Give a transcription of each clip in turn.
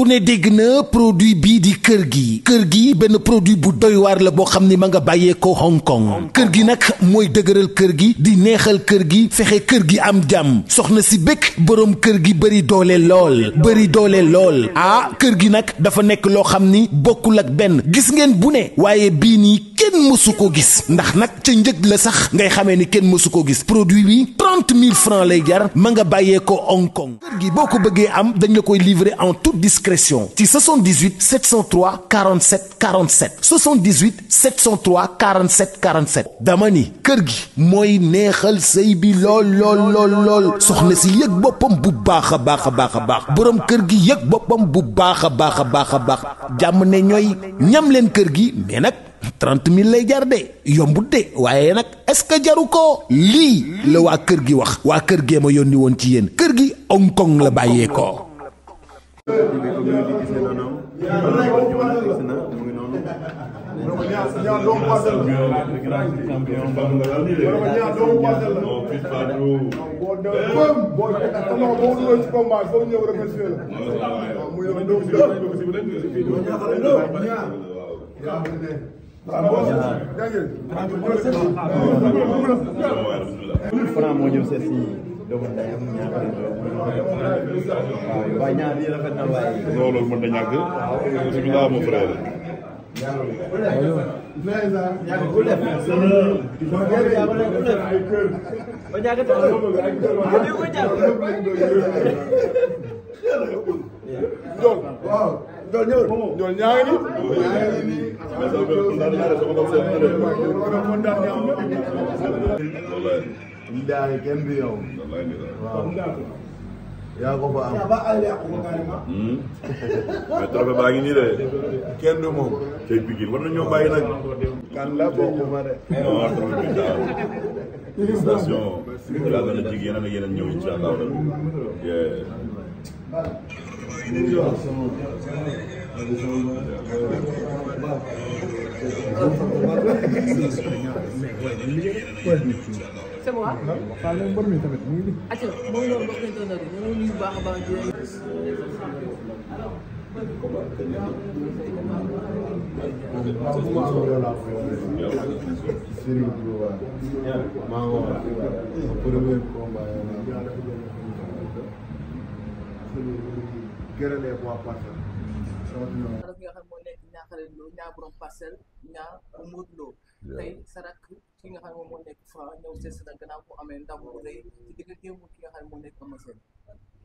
ku ne dégg na produit bii di kër gi benn produit bu doy waar la boo xam ni ma nga bàyyee ko Hong Kong kër gi nag mooy dëgëral kër gi di neexal kër gi fexe kër gi am jàmm soxna si bëgg boroom kër gi bëri doole lool ah kër gi nag dafa nekk loo xam ni bokkul ak benn gis ngeen bu ne waaye bii nii kenn mësu ko gis ndax nag ca njëg la sax ngay xamee ni kenn mësu ko gis produit bi 30 000 francs lay jar ma nga bàyyee ko Hong Kong kër gi boo ko bëggee am dañ la koy livrer en toute discrétion ci 78 703 47 47 78 703 47 47 dama ni kër gi mooy neexal sëy bi lool soxna si yëg boppam bu baax a baax boroom kër gi yëg boppam bu baax a baax jàmm ne ñooy ñam leen kër gi mais nag 30 000 lay jar de yombut de waaye nag est-ce que jaru ko lii la waa kër gi wax waa kër gee ma yónni woon ci yéen kër gi Hong Kong la bàyyee ko. Franc moo ñëw seet si doomu ndeyam waaye ñaar yi rafet na waaye loolu mën na ñàkk bismillah mon frère ñool ñaari ni daay kenn du yow waaw yaa ko fa am mais trophée baa ngi nii de kenn du moom tey Pikine war nañoo bàyyi nag kan la bokkuma de non trophée bi daal félicitations yàlla na jig yeneen ak yeneen ñëw incha allah c'est moi. acca moom loolu bokk nañ toona ñu ngi nuyu baax a baax gërëlee waa Parcelles ki nga xam moo nekk ñaaxale loo ñaa borom Parcelles ñaa bu Modou Lo tey sarak ki nga xam moo nekk Franc ñëw seet si nag gannaaw bu amee ndam bu rëy ci diggante mu ki nga xam moo nekk Eumeu Sène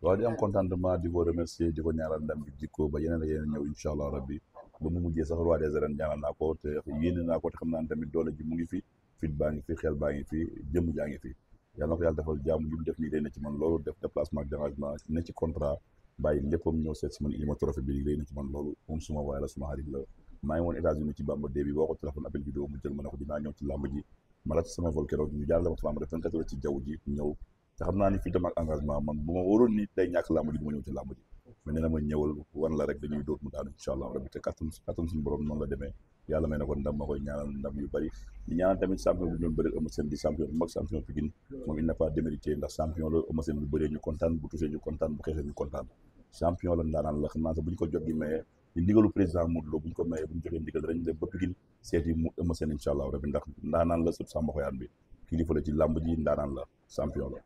waaw di am contentement di ko remercier di ko ñaanal ndam bi jikko ba yeneen ak yeneen ñëw incha allah rabbi ba mu mujjee sax roi des arènes ñaanal naa ko te yéene naa ko te xam naa ne tamit doole ji mu ngi fi fit baa ngi fi xel baa ngi fi jëmm jaa ngi fi yàlla na ko yàlla defal jàmm li mu def nii day na ci man loolu def déplacement ak dérangement ne ci contrat bàyyi léppam ñëw seet si man indi ma trophée bi day na ci man loolu moom suma waaye la suma xarit la maa ngi woon États-Unis ci Bamba Day bi boo ko téléphone appel vidéo mu jël ma ne ko dinaa ñëw ci làmb ji ma laaj sama vol keroog ñu jaarale ma sama def 24 heures ci jaww ji ñëw te xam naa ni fii tam ak engagement man bu ma waroon ni day ñàkk làmb ji du ma ñëw ci làmb ji mais nee na ma ñëwal wan la rek dañuy dóor mu daanu incha allah rabbi te kattan suñu borom noonu la demee yàlla may na ko ndam ma koy ñaanal ndam yu bëri di ñaanal tamit champion bu ñu doon bëri Eumeu Sène di champion bu mag champion Pikine moom il n'a pas démérité ndax champion la Eumeu Sène bu bëree ñu kontaan bu touché ñu kontaan bu xeexee ñu kontaan champion la ndaanaan la xam naa sax bu ñu ko jot gi maye di ndigalu président Modou Lo bu ñu ko maye bu ñu joxee ndigal dañ dem ba Pikine seeti mu Eumeu Sène incha allah rabbi ndax ndaanaan la sëb Samba Xoyaan bi kilifa la ci làmb ji ndaanaan la champion la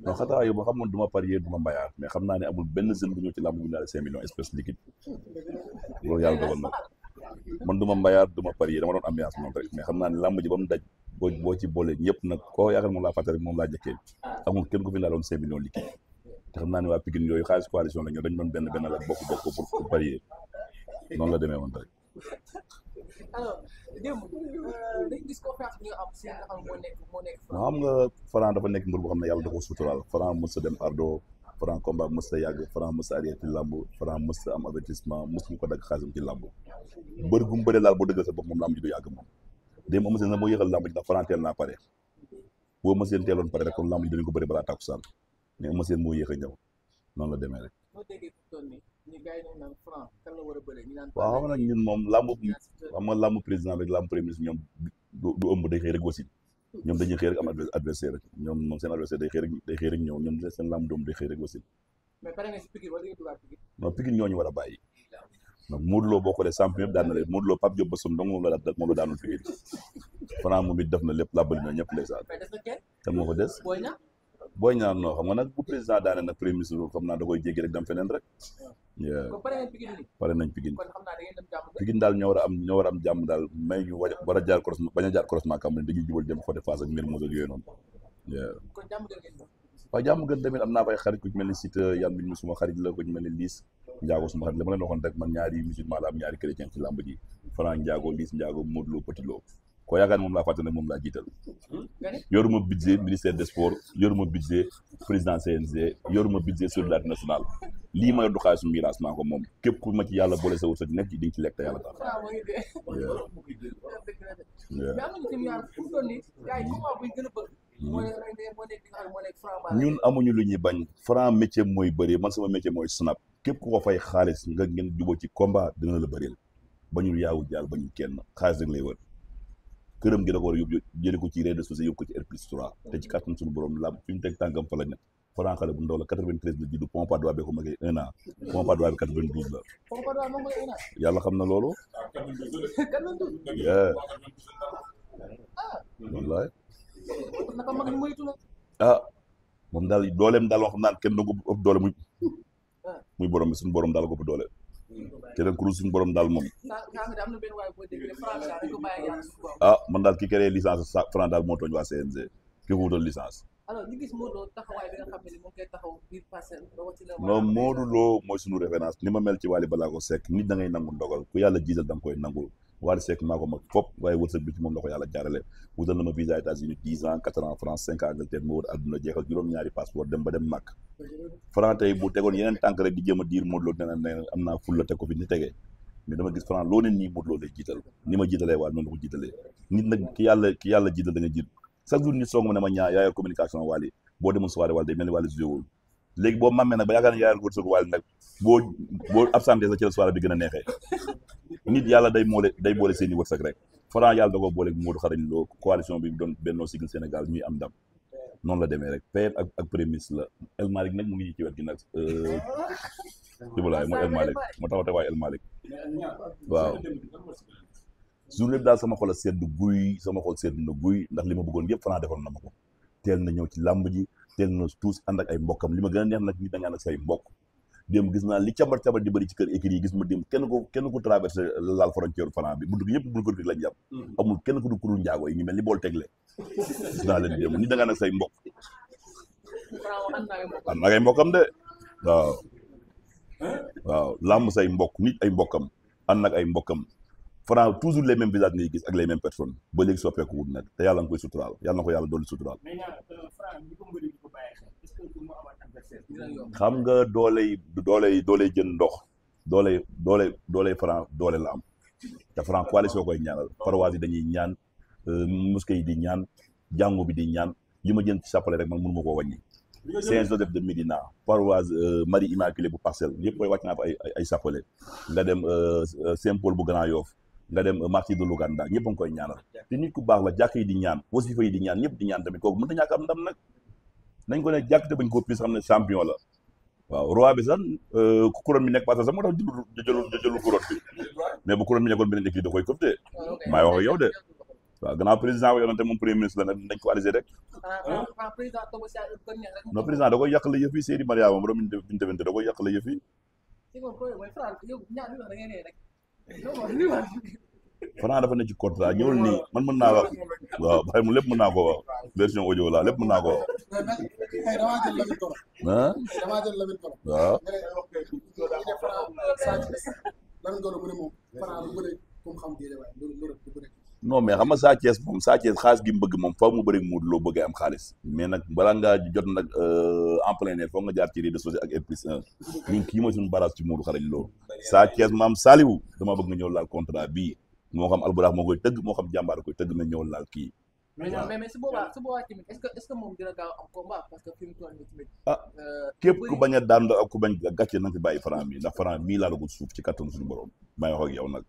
non xataraayu ba xam man du ma parier du ma mbayaar mais xam naa ne amul benn jeune bu ñëw ci làmb bu ñu daal 5 millions espèce liquide loolu yàlla dogal na man du ma mbayaar du ma parier dama doon ambiance moom rek mais xam naa ne làmb ji ba mu daj boo ci boole ñëpp nag koo yaakaar moom laa fàtte rek moom laa jëkkee amul kenn ku fi laaloon 5 millions liquide te xam naa ne waa Pikine yooyu xaalis coalition la ñoo dañ doon benn la bokk pour parier noonu la demee woon rek alors démb dañu gis confiance bi nga am si nga xam moo nekk xam nga Franc dafa nekk mbir boo xam ne yàlla da ko suturaal Franc mës a dem ardo Franc combat mës a yàgg Franc mës a arrière ci làmb Franc mës a am avertissement mës ñu ko dagg xaalisam ci làmb bër gu mu bëree laal boo dëggal sa bopp moom làmb ji du yàgg moom démb Eumeu Sène nag moo yëgal làmb ji ndax Franc teel naa pare boo Eumeu Sène teeloon pare rek kon làmb ji dinañ ko bëri balaa takkusaan mais Eumeu Sène moo yéex a ñëw noonu la demee rek waaw xam nga nag ñun moom làmb président rek làmb premier ministre ñoom du ëmb day xëy rek aussi ñoom dañuy xëy rek am adversaire ñoom moom seen adversaire day xëy rek ñëw ñoom seen làmb doom day xëy rek aussi mais pare nga si Pikine wala nga dugaat Pikine. non Pikine ñooñu war a bàyyi donc Modou Lo boo xoolee champion yëpp daan na leen Modou Lo Pape Diop ba som donc moom la daanul Pikine Franc moom it def na lépp làbbali na ñëpp ndeysaan. mais des na kenn. kan moo ko des. Boy Niang. non xam nga nag bu président daane nag premier ministre xam naa da koy jéggi rek dem feneen rek. kon pare ngeen Pikine nii. pare nañ Pikine. kon xam naa da ngeen dem jàmm. Pikine daal ñoo war a am jàmm daal may ñu war a jaar croisement bañ a jaar croisement Cambérène dañuy jubal dem côté Fass ak Mermoz ak yooyu noonu. kon jàmm gën ngeen. waaw jàmm gën tamit am naa fay xarit ku ci mel ni Siteu yan bi ñu suma xarit la ku ci mel ni Liss Ndiago suma xarit la ma leen waxoon rek man ñaari musulman la am ñaari chrétien ci làmb ji Franc Ndiago Liss Ndiago Modou Lo Petit Lo ko yaakaar moom laa fàtte nag moom laa jiital yoruma budget ministère des sports yoruma budget président CNG yoruma budget solidarité nationale lii ma yor du xaalisu miraas maa ko moom képp ku ma ci yàlla boole sa wërsëg nekk ci di nga ci lekk te yàlla tax ñun amuñu lu ñuy bañ Franc métier mooy bëri man sama métier mooy snap képp ku ko fay xaalis nga ngeen jubóo ci combat dina la bëreel bañul yaawul jaal bañul kenn xaalis rek lay wër këram gi da ko war a yóbbu jëlee ko ci réseaux sociaux yóbbu ko ci R+3 te ci kàttan suñu borom lam fi ñu teg tànkam fa la ne Franc xale bu ndaw la 93 la juddu Pompadour bi ko magee 1 an Pompadour bi 92 la yàlla xam na loolu wallaay ah moom daal dooleem daal wax xam naan kenn du ko ëpp doole muy borom bi suñu borom daal ko ëpp doole keneen ku suñu borom daal moom ah man daal ki créé licence Franc daal moo tooñ waa CNG ki ko wutal licence. alors ñu gis Modou Lo taxawaay bi nga xam ne mu ngi koy taxaw biir Parcelles non Modou Lo mooy suñu référence ni ma mel ci Wally Ballago Seck nit da ngay nangu ndogal ku yàlla jiital da nga koy nangul Wally Seck maa ko mag fop waaye wërsëg bi ci moom la ko yàlla jaarale wutal na ma visa États-Unis 10 ans 4 ans France 5 ans Angleterre ma wër àdduna jeexal juróom-ñaari passeport dem ba dem màkk Franc tey bu tegoon yeneen tànk rek di jéem a diir Modou Lo dina ne am naa ful la teg ko fi ni tegee mais dama gis Franc loo ne nii Modou Lo lay jiital ni ma jiitalee Wally noonu la ko jiitalee nit nag ki yàlla jiital da nga jiit chaque jour nit soog ma ne ma yaa yor communication Wally boo demoon soirée Wally day mel ni Wally joué léegi boo mammee nag ba yaakaar ne yaa yor wërsëgu Wally nag boo absenté sa ci la soirée bi gën a neexee nit yàlla day boole seen i wërsëg rek Franc yàlla da ko boole Modou Xarañ Lo coalition bi doon Benno Siggil Sénégal ñuy am ndam noonu la demee rek PM ak premier ministre la El Malick nag mu ngi ci wet gi nag Ibulaay mooy El Malick moo taxawte waaye El Malick waaw journée bi daal sama xol a sedd guy sama xol sedd na guy ndax li ma bëggoon yëpp Franc defoon na ma ko teel na ñëw ci làmb ji teel na tous ànd ak ay mbokkam li ma gën a neex nag nit da nga ànd ak say mbokk démb gis naa li cabar di bëri ci kër écrit yi gis ma démb kenn ku traversé laal frontière Franc bi buntu bi ñëpp buntu bi lañ jàpp amul kenn ku du kurul njaago yi ñu mel ni bool tegle gis naa leen démb nit da nga ànd ak say mbokk ànd ak ay mbokkam de waaw làmb say mbokk nit ay mbokkam ànd ak ay mbokkam Franc toujours les mêmes visages ngay gis ak les mêmes personnes ba léegi soppeeku wut nag te yàlla nga koy suturaal yàlla na ko yàlla dolli suturaal xam nga dooley jën ndox dooley Franc doole la am te Franc coalition koy ñaanal paroisse yi dañuy ñaan mosquée yi di ñaan jàngu bi di ñaan li ma jën ci sàppale rek man mënu ma koo wàññi Saint-Joseph de Médina paroisse Marie Immaculée bu Parcelles yëpp koy wàcc naa fa ay sàppale nga dem Saint-Paul bu Grand Yoff nga dem martyr de Louganda ñëpp a ngi koy ñaanal te nit ku baax la jàkk yi di ñaan wasifa yi di ñaan ñëpp di ñaan tamit kooku mën ta ñàkk am ndam nag nañ ko ne jàkk te bañ ko pis xam ne champion la waaw roi bi sax couronne bi nekk parce que sax moo tax jëlul couronne bi mais bu couronne bi nekkoon beneen équipe da koy këftee maay wax ak yow de waaw gannaaw président wa yoonante moom premier ministre la nag dañ ko alisé rek non président da koy yàq la yëf yi Seydi Mariama borom biñu defente da koy yàq la yëf yi Franc dafa ne ci contrat ñëwul nii man mën naa wax waaw bàyyi mu lépp mën naa ko wax version audio la lépp mën naa ko wax waaw non mais xam nga Sa Thiès moom Sa Thiès xaalis gi mu bëgg moom faw mu bëri Modou Lo bëggee am xaalis mais nag balaa ngaa jot nag en plein air foog nga jaar ci réseaux sociaux ak R+1 ñun kii mooy suñu barrage ci Modou Xarañ Lo Sa Thiès maam Saliou dama bëgg nga ñëw laal contrat bii moo xam Alburax moo koy tëgg moo xam jàmbaar koy tëgg na ñëw laal kii mais su boobaa tamit est-ce que moom dina gaaw am combat parce que fi mu toll nii tamit képp ku bañ a daan ak ku bañ a gàcce na nga fi bàyyi Franc mi ndax Franc mii laa dagul suuf ci kattan suñu borom may wax ak yow nag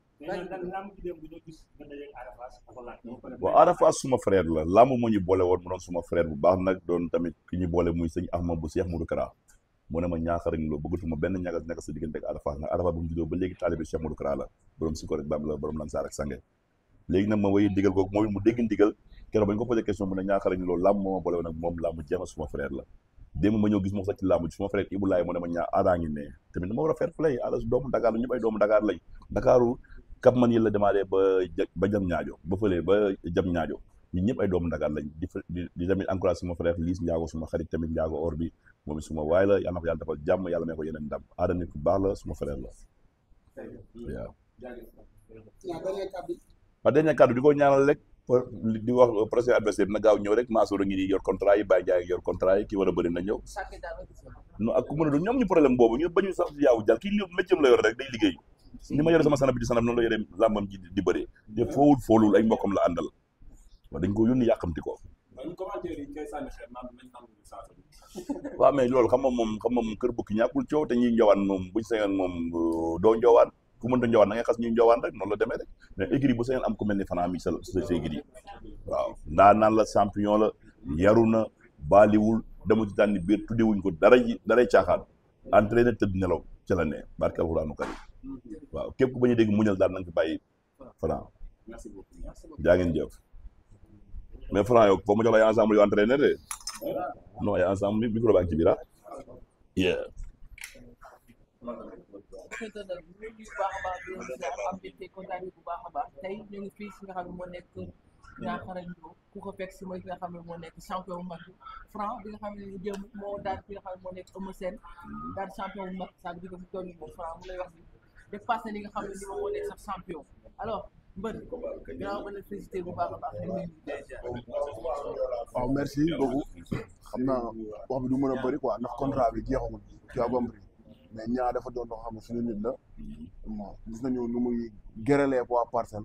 waaw Ada Fass suma frère la lamb moo ñu boole woon mu doon suma frère bu baax nag doon tamit ki ñu boole muy sëñ Ahmad bu Cheikh Modou Kara mu ne ma ñaaxarañ loo bëggatuma benn ñagas nekk sa diggante ak Ada Fass nag Ada Fass bu mu juddoo ba léegi taalibe Cheikh Modou Kara la borom si ko rek bam la borom Lansar ak Sange léegi nag ma wéy ndigal kooku mooy mu dégg ndigal keroog ba ñu ko posé question mu ne ñaaxarañ loolu làmb moo ma boole nag moom làmb jeex na suma frère la démb ma ñëw gis ma sax ci làmb suma frère Ibou Laye mu ne ma ñaa Ada ngi ne tamit dama war a fair play Ada doomu Dakar la ñëpp ay doomu Dakar lañ Dakaru Cap man yi la démarré ba jam ñaajo ba fële ba jam ñaajo ñun ñëpp ay doomu Dakar lañ di tamit encouragé suma frère Liss Ndiago suma xarit tamit Ndiago or bi moom suma waay la yàlla na ko yàlla defal jàmm yàlla may ko yeneen ndam Ada nit ku baax la suma frère la waaw waaw dernier kàddu di ko ñaanal rek di wax prochain adversaire na gaaw ñëw rek Mansour a ngi nii yor contrat yi Baye Ndiaye yor contrat yi ki war a bëri na ñëw non ak ku mën a du ñoom ñu problème boobu ñu bañu sax yaaw jàll kii li métier la yor rek day liggéey ni ma yore sama sanab bi di sanab noonu la yore làmbam ji di bëri te foolul ay mbokkam la àndal waaw dañ ko yónni yàqamti ko waaw mais loolu xam nga moom kër bukki ñàkkul coow te ñuy njowaan moom buñ sañoon moom doo njowaan ku mënta njowaan da ngay xas ñuy njowaan rek noonu la demee rek mais écurie bu sañoon am ku mel ni Franc mi sa écurie waaw ndaa naan la champion la yaru na baaliwul dama ci tànni biir tuddewuñ ko daray caaxaan entraîné tëdd nelaw ca la ne barke alxuraanu karim waaw képp ku bañ a dégg muñal daal na nga fi bàyyi Franc jaa ngeen jëf mais Franc yow foo ma jox la ay ensemble yu entraîné de non ay ensemble micro baa ngi ci biir ah yeah bu baax a baax tey ñu ngi fii si nga xam ne moo nekk ñaaxarañ loo ku ko fekk si mooy ki nga xam ne moo nekk champion bu mag bi Franc bi nga xam ne jëm moo daan ki nga xam ne moo nekk Eumeu Sène daan champion bu mag saa bi ko fi toll moom Franc mu lay wax ni dépassé li nga xam ne ni moom moo nekk sax champion alors mbër dinaa mën a félicité bu baax a baax waaw merci beaucoup xam naa wax bi du mën a bëri quoi ndax contrat bi jeexagul tu as compris mais ñaar dafa doon loo xam ne suñu nit la bon gis nañu nu muy gëralee waa Parcelles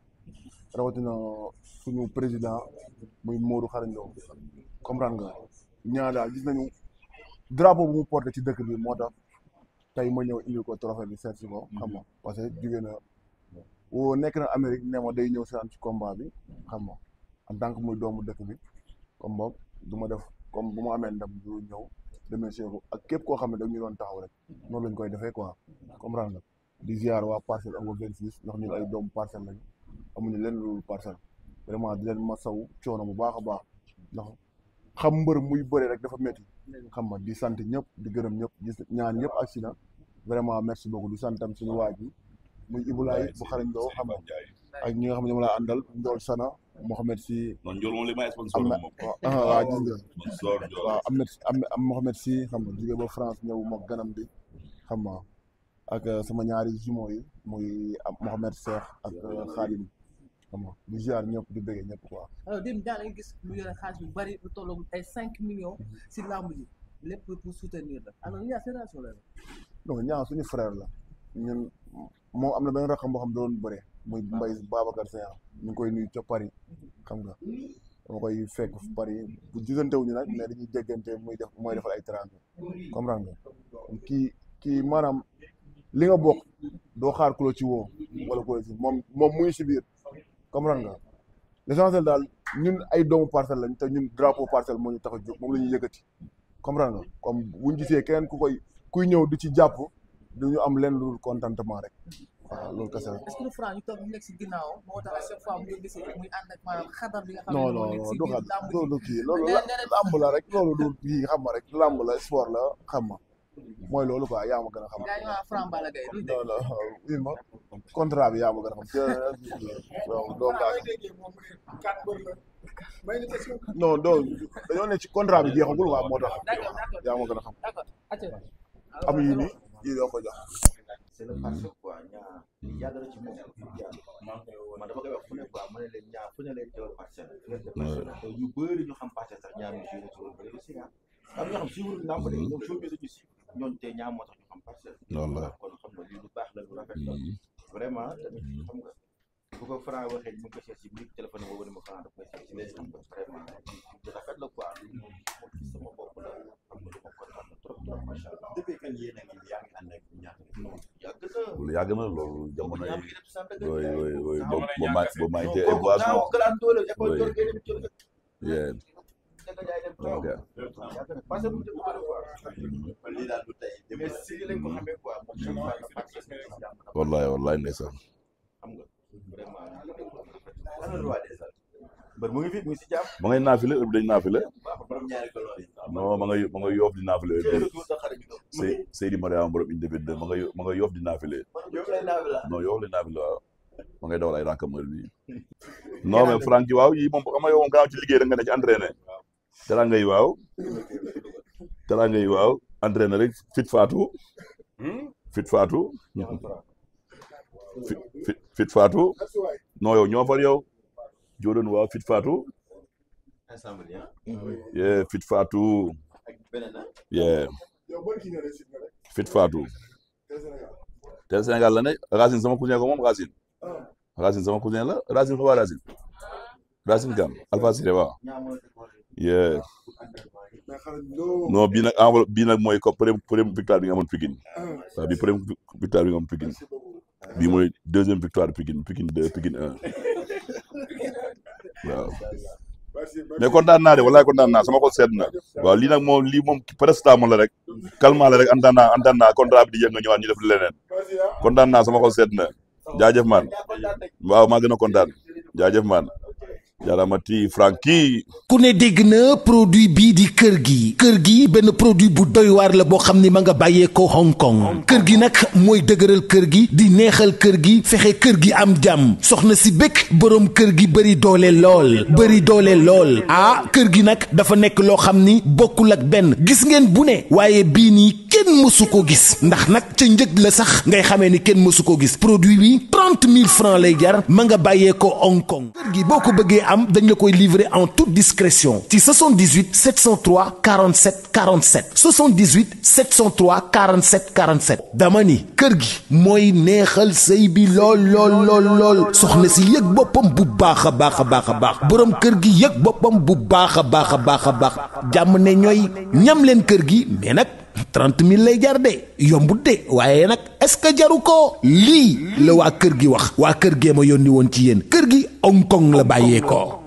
rawatina suñu président muy Modou Xarañ Lo comprendre nga ñaar daal gis nañu drapeau bu mu porté ci dëkk bi moo tax tey ma ñëw indi ko trophée bi seet si ko xam nga parce que jigéen na woo nekk na Amérique ne ma day ñëw si ci combat bi xam nga en tant que muy doomu dëkk bi comme boog du ma def comme bu ma amee ndam du ñëw remercier ko ak képp koo xam ne dañu doon taxaw rek noonu lañ koy defee quoi comprendre nga di ziar waa Parcelles Unité 26 ndax ñun ay doomu Parcelles lañu amuñu leen lu Parcelles vraiment di leen masaw coono bu baax a baax ndax xam mbër muy bëre rek dafa métti xam nga di sant ñëpp di gërëm ñëpp di ñaan ñëpp ak si na vraiment merci beaucoup di santam suñu waaj bi muy Ibou Laye bu Xarañ Lo xam nga ak ñi nga xam ne ñoom laa àndal Ndiol Sana Mohamed Sy non Ndiol moom li may sponsor moom waaw gis nga waaw am Mohamed Sy xam nga jóge ba France ñëw mook ganam bi xam nga ak sama ñaari jumeaux yi muy Mohamed Cheikh ak Khadim xam nga di ziar ñëpp di bëggee ñëpp quoi. alors démb daal nga gis lu yore xaalis bu bari lu tolloo ay 5 millions si lamb ji lépp pour soutenir la alors ñaar seen relation la donc ñaar suñu frère la ñun moom am na benn rakam boo xam ne doon bëre muy Mbaye Babacar Seye ñu ngi koy nuyu ca Paris xam nga dama koy fekk Paris bu gisantewuñu nag mais dañuy déggante mooy defal ay teranga comprendre nga kii maanaam li nga bokk doo xaar ku la ci woo wala ku la ci moom muy si biir comprendre nga l'essentiel daal ñun ay doomu Parcelles lañ te ñun drapeau Parcelles moo ñu tax a jóg moom la ñuy yëkkati comprendre nga comme buñ gisee keneen kuy ñëw di ci jàpp duñu am leen lu contentement rek waaw loolu kese la. est-ce que le Franc ñu toog nekk si ginnaaw moo tax à chaque fois mu ngi gisee muy ànd ak maanaam xadar bi nga xam ne non du kii loolu làmb la rek loolu du kii xam nga rek làmb la sport la xam nga mooy loolu quoi yaa ma gën a xam. gaa ñu naan Franc Balla Gaye non non contrat bi yaa ma gën a xam non dañoo ne ci contrat bi jeexagul waaw moo tax yaa ma gën a xam. amuñu ni yii doo ko jox. c'est le Parcelles quoi ñaar yàgg na ci moom man dama koy wax fu ne quoi ma ne leen ñaar fu ne leen teewal Parcelles te ñu bëri ñu xam Parcelles sax ñaar ñu joué ci loolu bëri aussi am ñoo xam suivre lamb de ñoom show bi ñu si ñooñu te ñaar moo tax ñu xam Parcelles kon xam nga lii lu baax la lu rafet la vraiment tamit xam nga bu ko Franc waxee ñu ngi ko seet si biir téléphone boobu ni ma Franc daf koy seet si léegi xam nga vraiment lu rafet la quoi sama bopp la xam nga lu ma kontaan na trop trop macha allah depuis que yéen a ngi yaa ngi ànd ak ñaar yàgg na loolu jamono yi ba maa ngi tee boisson ko jaay dem toog parce que bu dee quoi lii daal du tey mais si lañ ko xamee quoi moom wallaay ndeysaan xam nga vraiment ana roi des arènes mbër mu ngi fi mu ngi si jàmm ma ngay naafile heure bi dañ naafile borom ñaari color yi non ma nga yoof di naafile heure bi Seydi Mariama borom indépendant de ma nga yoof di naafile non yoof lay naafile waaw ma ngay dawal ay rankam heure bi non mais Francky waaw yi moom xam nga yow moom gaaw ci liggéey da nga ne ci entraîné tera ngay waaw entraîné rek fit faatu non yow ñoo far yow Jordan waaw fit faatu yeah fit faatu yeah fit faatu te Sénégal la ne Racine sama cousin ko moom Racine sama cousin la Racine ko waa Racine Gam Alpha Siré waaw yeah non bii nag enveloppe bii nag mooy ko premier victoire bi nga amoon Pikine waaw bi premier victoire bi nga amoon Pikine bii mooy deuxième victoire Pikine 2 Pikine 1 waaw mais kontaan naa de wallaay kontaan naa sama xol sedd na waaw lii moom presque la rek calme la rek antaan naa contrat bi di yëg nga ñëwaat ñu def leneen kontaan naa sama xol sedd na jaajëf man waaw maa gën a kontaan jaajëf man jaramati Francky ku ne dégg na produit bii di kër gi benn produit bu doy waar la boo xam ni ma nga bàyyeekoo Hong Kong kër gi nag mooy dëgëral kër gi di neexal kër gi fexe kër gi am jàmm soxna si bëgg boroom kër gi bëri doole lool ah kër gi nag dafa nekk loo xam ni bokkul ak benn gis ngeen bu ne waaye bii nii kenn mësu ko gis ndax nag ca njëg la sax ngay xamee ni kenn mësu ko gis produit bi 30 000 francs lay jar ma nga bàyyeekoo Hong Kong kër gi boo ko bëggee am dañ la koy livrer en toute discrétion ci 78 703 47 47 78 703 47 47 dama ni kër gi mooy neexal sëy bi lool soxna si yëg boppam bu baax a baax boroom kër gi yëg boppam bu baax a baax jàmm ne ñooy ñam leen kër gi mais nag 30 000 lay jar de yombut de waaye nag est-ce que jaru ko lii la waa kër gi wax waa kër gee ma yónni woon ci yéen kër gi Hong Kong la bàyyee ko